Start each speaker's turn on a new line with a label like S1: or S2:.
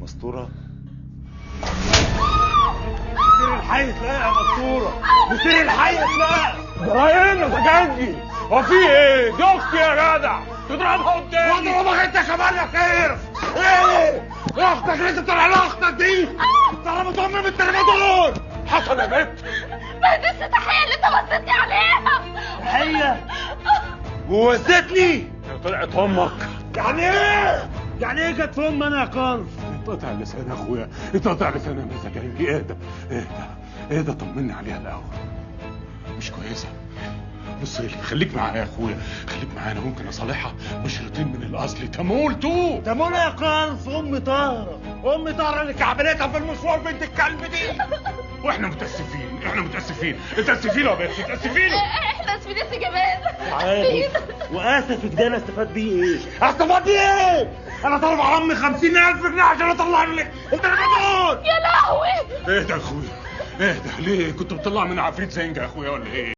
S1: مستورة؟ مسير الحي تلاقي يا مستورة، مسير الحي تلاقي.
S2: جرايين يا سجنجي، هو في ايه؟ دي اختي يا جدع، تضربها قدامي.
S1: واضربك انت كمان يا خير. ايه؟ اختك اللي انت بتطلع لها اختك دي؟ ضربت امي بالترمادول.
S2: حصل يا بنت.
S3: ما دي التحية اللي انت وزتني عليها.
S1: تحية؟ ووزتني؟
S2: طلعت امك.
S1: يعني ايه؟ يعني ايه جت في امي انا يا قنص؟
S2: اتقطع لسان يا اخويا، اتقطع لسان يا مزاجنجي. اهدى اهدى اهدى، طمني عليها الاول. مش كويسة. بص لي، خليك معايا يا اخويا، خليك معايا، انا ممكن اصالحها بشريطين من الاصل. تمول تو
S1: تمول يا قنص. امي طاهرة، امي طاهرة اللي كعبلتها في المشوار بنت الكلب دي.
S2: واحنا متاسفين، احنا متاسفين، اتاسفين يا بنت، اتاسفين.
S3: احنا اسفين يا سي جمال.
S1: عادي، واسفك ده انا استفاد بيه ايه؟ استفاد بيه ايه؟ انا طالب على امي 50,000 جنيه عشان اطلع لك انت اللي.
S3: يا لهوي.
S2: اهدى يا اخويا، اهدى. ليه كنت بتطلع من عفريت زنجة يا اخويا ولا ايه؟